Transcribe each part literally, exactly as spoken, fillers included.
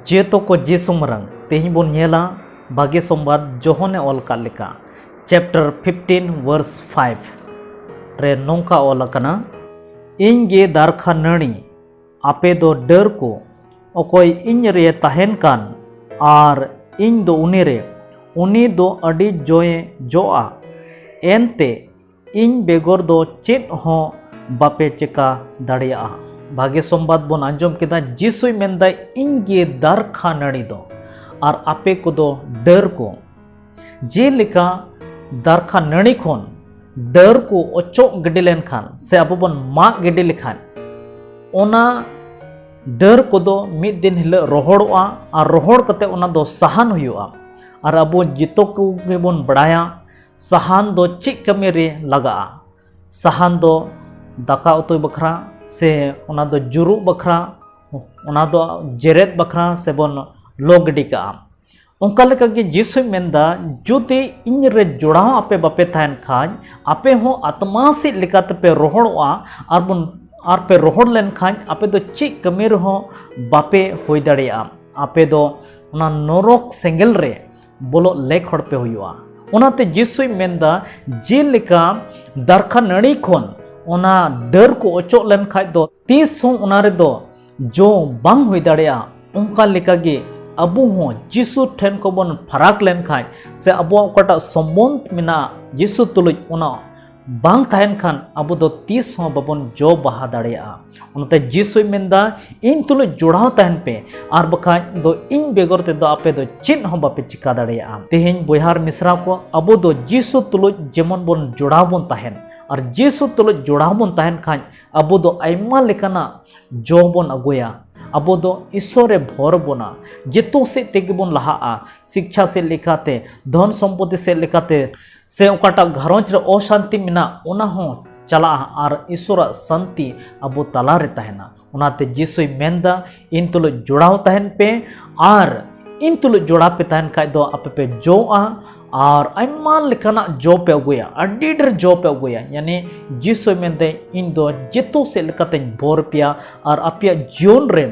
ᱡᱮᱛᱚ ᱠᱚ ᱡᱤᱥᱩ ᱢᱟᱨᱟᱝ᱾ ᱛᱮᱦᱮᱧ ᱵᱚᱱ ᱧᱮᱞᱟ ᱵᱷᱟᱜᱮ ᱥᱚᱢᱵᱟᱫ ᱡᱚᱦᱚᱱᱮ ᱚᱞ ᱠᱟᱫ ᱞᱮᱠᱟ, chapter fifteen verse five ᱨᱮ ᱱᱚᱝᱠᱟ ᱚᱞ ᱟᱠᱟᱱᱟ, "ᱤᱧ ᱜᱮ ᱫᱟᱨᱠᱷᱟ ᱱᱟᱹᱲᱤ, ᱟᱯᱮ ᱫᱚ ᱰᱟᱹᱨ ᱠᱚ᱾ ᱚᱠᱚᱭ ᱤᱧ ᱨᱮ ᱛᱟᱦᱮᱱ ᱠᱟᱱ ᱟᱨ ᱤᱧ ᱫᱚ ᱩᱱᱤ ᱨᱮ, ᱩᱱᱤ ᱫᱚ ᱟᱹᱰᱤ ᱡᱚᱭᱮ ᱡᱚᱜᱼᱟ, ᱮᱱᱛᱮ ᱤᱧ ᱵᱮᱜᱚᱨ ᱫᱚ ᱪᱮᱫ ᱦᱚᱸ ᱵᱟᱯᱮ ᱪᱮᱠᱟ ᱫᱟᱲᱮᱭᱟᱜᱼᱟ᱾" ᱵᱷᱟᱜᱮ ᱥᱚᱢᱵᱟᱫ ᱵᱚᱱ ᱟᱸᱡᱚᱢ ᱠᱮᱫᱟ᱾ ᱡᱤᱥᱩᱭ ᱢᱮᱱᱫᱟᱭ, "ᱤᱧ ᱜᱮ ᱫᱟᱨᱠᱷᱟ ᱱᱟᱹᱲᱤ ᱫᱚ, ᱟᱨ ᱟᱯᱮ ᱠᱚᱫᱚ ᱰᱟᱹᱨ ᱠᱚ᱾" ᱡᱮᱞᱮᱠᱟ ᱫᱟᱨᱠᱷᱟ ᱱᱟᱹᱲᱤ ᱠᱷᱚᱱ ᱰᱟᱹᱨ ᱠᱚ ᱚᱪᱚᱜ ᱜᱤᱰᱤ ᱞᱮᱱᱠᱷᱟᱱ ᱥᱮ ᱟᱵᱚ ᱵᱚᱱ ᱢᱟᱜ ᱜᱤᱰᱤ ᱞᱮᱠᱷᱟᱱ, ᱚᱱᱟ ᱰᱟᱹᱨ ᱠᱚᱫᱚ ᱢᱤᱫ ᱫᱤᱱ ᱦᱤᱞᱳᱜ ᱨᱚᱦᱚᱲᱚᱜᱼᱟ, ᱟᱨ ᱨᱚᱦᱚᱲ ᱠᱟᱛᱮ ᱚᱱᱟ ᱫᱚ ᱥᱟᱦᱟᱱ ᱦᱩᱭᱩᱜᱼᱟ᱾ ᱟᱨ ᱟᱵᱚ ᱡᱚᱛᱚ ᱠᱚᱜᱮ ᱵᱚᱱ ᱵᱟᱲᱟᱭᱟ, ᱥᱟᱦᱟᱱ ᱫᱚ ᱪᱮᱫ ᱠᱟᱹᱢᱤ ᱨᱮ ᱞᱟᱜᱟᱜᱼᱟ᱾ ᱥᱟᱦᱟᱱ ᱫᱚ ᱫᱟᱠᱟ ᱩᱛᱩ ᱵᱟᱠᱷᱨᱟ, ᱥᱮ ᱚᱱᱟ ᱫᱚ ᱡᱩᱨᱩᱜ ᱵᱟᱠᱷᱨᱟ, ᱚᱱᱟ ᱫᱚ ᱡᱮᱨᱮᱫ ᱵᱟᱠᱷᱨᱟ, ᱥᱮᱵᱚᱱ ᱞᱚ ᱜᱤᱰᱤ ᱠᱟᱜᱼᱟ᱾ ᱚᱱᱠᱟ ᱞᱮᱠᱟᱜᱮ ᱡᱤᱥᱩᱭ ᱢᱮᱱᱫᱟ, ᱡᱩᱫᱤ ᱤᱧ ᱨᱮ ᱡᱚᱲᱟᱣ ᱟᱯᱮ ᱵᱟᱯᱮ ᱛᱟᱦᱮᱱ ᱠᱷᱟᱱ, ᱟᱯᱮ ᱦᱚᱸ ᱟᱛᱢᱟ ᱥᱮᱫ ᱞᱮᱠᱟ ᱛᱮᱯᱮ ᱨᱚᱦᱚᱲᱚᱜᱼᱟ, ᱟᱨ ᱵᱚᱱ, ᱟᱨ ᱯᱮ ᱨᱚᱦᱚᱲ ᱞᱮᱱᱠᱷᱟᱱ ᱟᱯᱮ ᱫᱚ ᱪᱮᱫ ᱠᱟᱹᱢᱤ ᱨᱮᱦᱚᱸ ᱵᱟᱯᱮ ᱦᱩᱭ ᱫᱟᱲᱮᱭᱟᱜᱼᱟ᱾ ᱟᱯᱮ ᱫᱚ ᱚᱱᱟ ᱱᱚᱨᱚᱠ ᱥᱮᱸᱜᱮᱞ ᱨᱮ ᱵᱚᱞᱚᱜ ᱞᱮᱠ ᱦᱚᱲ ᱯᱮ ᱦᱩᱭᱩᱜᱼᱟ᱾ ᱚᱱᱟᱛᱮ ᱡᱤᱥᱩᱭ ᱢᱮᱱᱫᱟ, ᱡᱮᱞᱮᱠᱟ ᱫᱟᱨᱠᱷᱟ ᱱᱟᱹᱲᱤ ᱠᱷᱚᱱ ᱚᱱᱟ ᱰᱟᱹᱨ ᱠᱚ ᱚᱪᱚᱜ ᱞᱮᱱᱠᱷᱟᱡ ᱫᱚ ᱛᱤᱥ ᱦᱚᱸ ᱚᱱᱟ ᱨᱮᱫᱚ ᱡᱚ ᱵᱟᱝ ᱦᱩᱭ ᱫᱟᱲᱮᱭᱟᱜᱼᱟ, ᱚᱱᱠᱟ ᱞᱮᱠᱟᱜᱮ ᱟᱵᱚ ᱦᱚᱸ ᱡᱤᱥᱩ ᱴᱷᱮᱱ ᱠᱷᱚᱱ ᱵᱚᱱ ᱯᱷᱟᱨᱟᱠ ᱞᱮᱱᱠᱷᱟᱱ ᱥᱮ ᱟᱵᱚᱣᱟᱜ ᱚᱠᱟᱴᱟᱜ ᱥᱚᱢᱵᱚᱱᱫᱷ ᱢᱮᱱᱟᱜᱼᱟ ᱡᱤᱥᱩ ᱛᱩᱞᱩᱡ, ᱚᱱᱟ ᱵᱟᱝ ᱛᱟᱦᱮᱱ ᱠᱷᱟᱱ ᱟᱵᱚ ᱫᱚ ᱛᱤᱥ ᱦᱚᱸ ᱵᱟᱵᱚᱱ ᱡᱚ ᱵᱟᱦᱟ ᱫᱟᱲᱮᱭᱟᱜᱼᱟ᱾ ᱚᱱᱟᱛᱮ ᱡᱤᱥᱩᱭ ᱢᱮᱱᱫᱟ, "ᱤᱧ ᱛᱩᱞᱩᱡ ᱡᱚᱲᱟᱣ ᱛᱟᱦᱮᱱ ᱯᱮ, ᱟᱨ ᱵᱟᱠᱷᱟᱡ ᱫᱚ ᱤᱧ ᱵᱮᱜᱚᱨ ᱛᱮᱫᱚ ᱟᱯᱮ ᱫᱚ ᱪᱮᱫ ᱦᱚᱸ ᱵᱟᱯᱮ ᱪᱤᱠᱟ ᱫᱟᱲᱮᱭᱟᱜᱼᱟ᱾" ᱛᱮᱦᱮᱧ ᱵᱚᱭᱦᱟ ᱟᱨ ᱢᱤᱥᱨᱟ ᱠᱚ, ᱟᱵᱚ ᱫᱚ ᱡᱤᱥᱩ ᱛᱩᱞᱩᱡ ᱡᱮᱢᱚᱱ ᱵᱚᱱ ᱡᱚᱲᱟᱣ ᱵᱚᱱ ᱛᱟᱦᱮᱱ, ᱟᱨ ᱡᱤᱥᱩ ᱛᱩᱞᱩᱡ ᱡᱚᱲᱟᱣ ᱵᱚᱱ ᱛᱟᱦᱮᱱ ᱠᱷᱟᱱ ᱟᱵᱚ ᱫᱚ ᱟᱭᱢᱟ ᱞᱮᱠᱟᱱᱟᱜ ᱡᱚ ᱵᱚᱱ ᱟᱹᱜᱩᱭᱟ᱾ ᱟᱵᱚ ᱫᱚ ᱤᱥᱥᱚᱨᱮ ᱵᱷᱚᱨ ᱵᱚᱱᱟ, ᱡᱮᱛᱚ ᱥᱮᱫ ᱛᱮᱜᱮ ᱵᱚᱱ ᱞᱟᱦᱟᱜᱼᱟ, ᱥᱤᱠᱪᱷᱟ ᱥᱮᱫ ᱞᱮᱠᱟᱛᱮ, ᱫᱷᱚᱱ ᱥᱚᱢᱯᱚᱛᱤ ᱥᱮᱫ ᱞᱮᱠᱟᱛᱮ, ᱥᱮ ᱚᱠᱟᱴᱟᱜ ᱜᱷᱟᱨᱚᱸᱡᱽ ᱨᱮ ᱚᱥᱟᱱᱛᱤ ᱢᱮᱱᱟᱜ, ᱚᱱᱟ ᱦᱚᱸ ᱪᱟᱞᱟᱜᱼᱟ ᱟᱨ ᱤᱥᱥᱚᱨᱟᱜ ᱥᱟᱱᱛᱤ ᱟᱵᱚ ᱛᱟᱞᱟᱨᱮ ᱛᱟᱦᱮᱱᱟ᱾ ᱚᱱᱟᱛᱮ ᱡᱤᱥᱩᱭ ᱢᱮᱱᱫᱟ, "ᱤᱧ ᱛᱩᱞᱩᱡ ᱡᱚᱲᱟᱣ ᱛᱟᱦᱮᱱ ᱯᱮ, ᱟᱨ ᱤᱧ ᱛᱩᱞᱩᱡ ᱡᱚᱲᱟᱣ ᱯᱮ ᱛᱟᱦᱮᱱ ᱠᱷᱟᱡ ᱫᱚ ᱟᱯᱮ ᱯᱮ ᱡᱚᱜᱼᱟ, ᱟᱨ ᱟᱭᱢᱟ ᱞᱮᱠᱟᱱᱟᱜ ᱡᱚ ᱯᱮ ᱟᱹᱜᱩᱭᱟ, ᱟᱹᱰᱤ ᱰᱷᱮᱨ ᱡᱚ ᱯᱮ ᱟᱹᱜᱩᱭᱟ᱾" ᱭᱟᱱᱤ ᱡᱤᱥᱩᱭ ᱢᱮᱱᱫᱟᱭ, "ᱤᱧ ᱫᱚ ᱡᱮᱛᱚ ᱥᱮᱫ ᱞᱮᱠᱟᱛᱮᱧ ᱵᱷᱚᱨ ᱯᱮᱭᱟ, ᱟᱨ ᱟᱯᱮᱭᱟᱜ ᱡᱤᱭᱚᱱ ᱨᱮ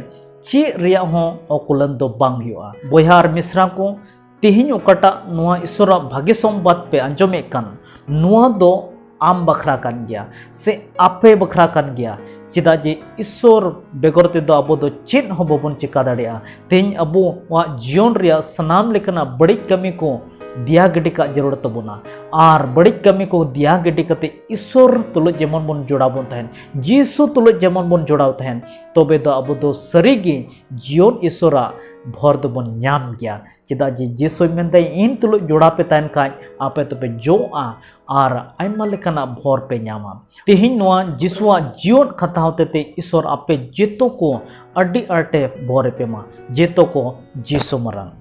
ᱪᱮᱫ ᱨᱮᱭᱟᱜ ᱦᱚᱸ ᱚᱠᱩᱞᱟᱹᱱ ᱫᱚ ᱵᱟᱝ ᱦᱩᱭᱩᱜᱼᱟ᱾ ᱵᱚᱭᱦᱟ ᱟᱨ ᱢᱤᱥᱨᱟ ᱠᱚ, ᱛᱮᱦᱮᱧ ᱚᱠᱟᱴᱟᱜ ᱱᱚᱣᱟ ᱤᱥᱚᱨᱟᱜ ᱵᱷᱟᱜᱮ ᱥᱚᱢᱵᱟᱫ ᱯᱮ ᱟᱸᱡᱚᱢᱮᱫ ᱠᱟᱱ, ᱱᱚᱣᱟ ᱫᱚ ᱟᱢ ᱵᱟᱠᱷᱨᱟ ᱠᱟᱱ ᱜᱮᱭᱟ ᱥᱮ ᱟᱯᱮ ᱵᱟᱠᱷᱨᱟ ᱠᱟᱱ ᱜᱮᱭᱟ᱾ ᱪᱮᱫᱟᱜ ᱡᱮ ᱤᱥᱚᱨ ᱵᱮᱜᱚᱨ ᱛᱮᱫᱚ ᱟᱵᱚ ᱫᱚ ᱪᱮᱫ ᱦᱚᱸ ᱵᱟᱵᱚᱱ ᱪᱮᱠᱟ ᱫᱟᱲᱮᱭᱟᱜᱼᱟ᱾ ᱛᱮᱦᱮᱧ ᱟᱵᱚᱣᱟᱜ ᱡᱤᱭᱚᱱ ᱨᱮᱭᱟᱜ ᱥᱟᱱᱟᱢ ᱞᱮᱠᱟᱱᱟᱜ ᱵᱟᱹᱲᱤᱡ ᱠᱟᱹᱢᱤ ᱠᱚ ᱫᱮᱭᱟ ᱜᱤᱰᱤ ᱠᱟᱜ ᱡᱟᱹᱨᱩᱲ ᱛᱟᱵᱚᱱᱟ᱾ ᱟᱨ ᱵᱟᱹᱲᱤᱡ ᱠᱟᱹᱢᱤ ᱠᱚ ᱫᱮᱭᱟ ᱜᱤᱰᱤ ᱠᱟᱛᱮ ᱤᱥᱚᱨ ᱛᱩᱞᱩᱡ ᱡᱮᱢᱚᱱ ᱵᱚᱱ ᱡᱚᱲᱟᱣ ᱵᱚᱱ ᱛᱟᱦᱮᱱ, ᱡᱤᱥᱩ ᱛᱩᱞᱩᱡ ᱡᱮᱢᱚᱱ ᱵᱚᱱ ᱡᱚᱲᱟᱣ ᱛᱟᱦᱮᱱ, ᱛᱚᱵᱮ ᱫᱚ ᱟᱵᱚ ᱫᱚ ᱥᱟᱹᱨᱤᱜᱮ ᱡᱤᱭᱚᱱ ᱤᱥᱚᱨᱟᱜ ᱵᱷᱚᱨ ᱫᱚᱵᱚᱱ ᱧᱟᱢ ᱜᱮᱭᱟ᱾ ᱪᱮᱫᱟᱜ ᱡᱮ ᱡᱤᱥᱩᱭ ᱢᱮᱱᱫᱟ, "ᱤᱧ ᱛᱩᱞᱩᱡ ᱡᱚᱲᱟᱣ ᱯᱮ ᱛᱟᱦᱮᱱ ᱠᱷᱟᱡ ᱟᱯᱮ ᱫᱚᱯᱮ ᱡᱚᱜᱼᱟ ᱟᱨ ᱟᱭᱢᱟ ᱞᱮᱠᱟᱱᱟᱜ ᱵᱷᱚᱨ ᱯᱮ ᱧᱟᱢᱟ᱾" ᱛᱮᱦᱮᱧ ᱱᱚᱣᱟ ᱡᱤᱥᱩᱣᱟᱜ ᱡᱤᱭᱚᱱ ᱠᱟᱛᱷᱟ ᱦᱚᱛᱮᱛᱮ ᱤᱥᱚᱨ ᱟᱯᱮ ᱡᱮᱛᱚ ᱠᱚ ᱟᱹᱰᱤ ᱟᱸᱴᱮ ᱵᱷᱚᱨ ᱯᱮ ᱢᱟ, ᱡᱮᱛᱚ ᱠᱚ ᱡᱤᱥᱩ ᱢᱟᱨᱟᱝ᱾